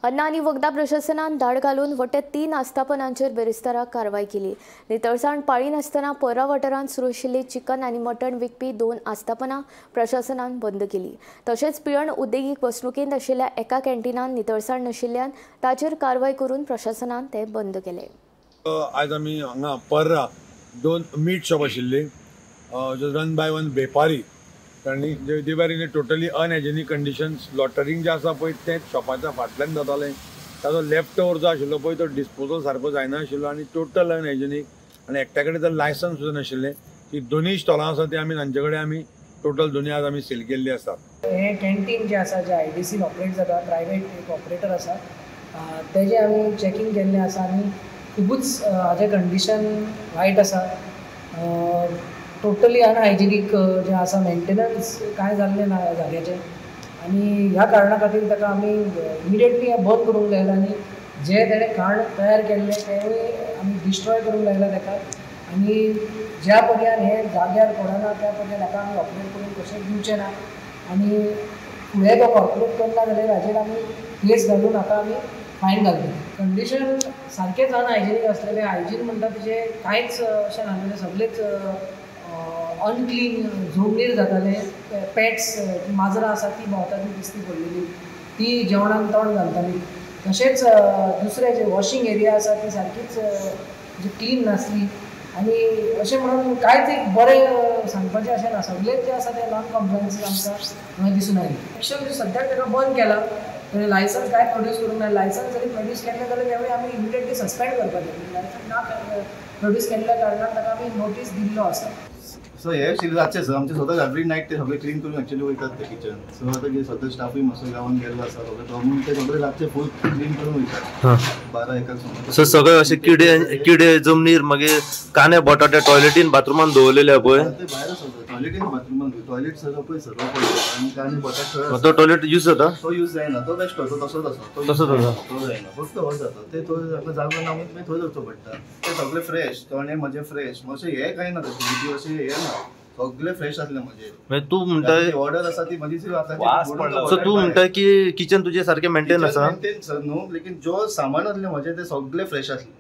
अन्न आनी वखदां प्रशासनान धाड घालून वट्ट 3 आस्थापनांचेर बेरेस्तारा कारवाय केली. नितळसाण पाळिनासतना पर्रा वाठारांत सुरू आशिल्ली चिकन आनी मटण विकपी 2 आस्थापनां प्रशासनान बंद केली. तशेंच पिळर्ण उद्देगीक वसणुकेंत आशिल्ल्या एका कॅन्टीनान नितळसाण नाशिल्ल्यान ताचेर कारवाय करून प्रशासनान ते बंद केले. आज आमी हांगा पर्रा 2 मीट शॉप आशिल्ली रन बाय वन वेपारी आनी they were in a totally unhygienic conditions. Slaughtering जें आसा पळय तें शॉपाच्या फाटल्यान जातालें. ताजो लेफ्ट ओवर जो आशिल्लो पळय तो डिस्पोजल सारको जायना आशिल्लो आनी टोटल अनहायजेनीक आनी एकट्या कडेन तर लायसन्स सुद्दां नाशिल्लें. ती दोनूय स्टॉलां आसा ती आमी तांचे कडेन आमी टोटल दोनूय आज आमी सील केल्ली आसात. हें कॅन्टीन जें आसा जें IDCन ऑपरेट जाता, प्रायवेट एक ऑपरेटर आसा, तेजें आमी चॅकींग केल्लें आसा आनी खुबूच हाजें कंडिशन वायट आसा. टोटली अनहायजेनीक जें आसा, मेंटेनन्स कांय जाल्लें ना ह्या जाग्याचें आनी ह्या कारणा खातीर ताका आमी इमिडिएटली हें बंद करूंक लायलां आनी जें तेणें खाण तयार केल्लें तेंवूय आमी डिस्ट्रॉय करूंक लायलां ताका. आनी ज्या पर्यान हें जाग्यार पडना त्या पर्यान हाका आमी ऑपरेट करूंक कशेंच दिवचें ना आनी फुडें तो कॉर्पोरेट करना जाल्यार हाजेर आमी केस घालून हाका आमी फायन घालतले. कंडिशन सारकेंच अनहायजेनीक आसलेलें. हायजीन म्हणटा तेजें कांयच अशें नासलेलें, सगळेच अनक्लीन जमनीर जाताले. पेट्स माजरां आसा ती भोंवता ती दिसती पडलेली, ती जेवणान तोंड घालताली. तशेंच दुसरें जे वॉशींग एरिया आसा ती सारकीच जी क्लीन नासली आनी अशें म्हणून कांयच एक बरें सांगपाचें अशें ना. सगळेच जे आसा ते नॉन कॉम्प्लायन्सीस आमकां हांगा दिसून आयले. एक्शन सद्याक ताका बंद केला, लायसन्स कांय प्रोड्यूस करूंक ना. लायसन्स जरी प्रोड्यूस केल्लें जाल्यार तेवूय आमी इमिडिएटली सस्पेंड करपाचें. लायसन्स ना प्रोड्यूस केल्ल्या कारणान ताका आमी नोटीस दिल्लो आसा. सो हे सील रातचे सर आमचे स्वता एवरी नायट ते सगळे क्लीन करून एक्चुअली वयतात ते किचन. सो आतां कितें स्वता स्टाफूय मातसो गांवान गेल्लो आसा सगळे, तो म्हणून ते सगळे रातचे फूल क्लीन करून वयतात 12-1 सुमार. सो सगळे अशे किडे किडे जमनीर, मागीर कांदे बटाटे टॉयलेटीन बाथरुमान दवरलेले पळय, ते भायर आसा टॉयलेटीन बाथरुमान. टॉयलेट सर पळय सर्व पळय आनी कांदे बटाटे तो टॉयलेट यूज जाता, तो यूज जायना, तो बेश्टो तो तसोच आसा, तो तसोच आसा, तो जायना, फक्त हो जाता ते थंय जागो ना म्हणून थंय दवरचो पडटा. ते सगळे फ्रेश तोणे म्हजे फ्रेश मातशें हे कांय ना तशें अशें हे ना, सगळे फ्रेश आसले म्हजे. तूं म्हणटा ऑर्डर आसा ती म्हजी. सो तूं म्हणटा की किचन तुजें सारकें मेंटेन आसा? मेंटेन सर न्हू, लेकीन जो सामान आसलें म्हजें तें सगळें फ्रेश आसलें.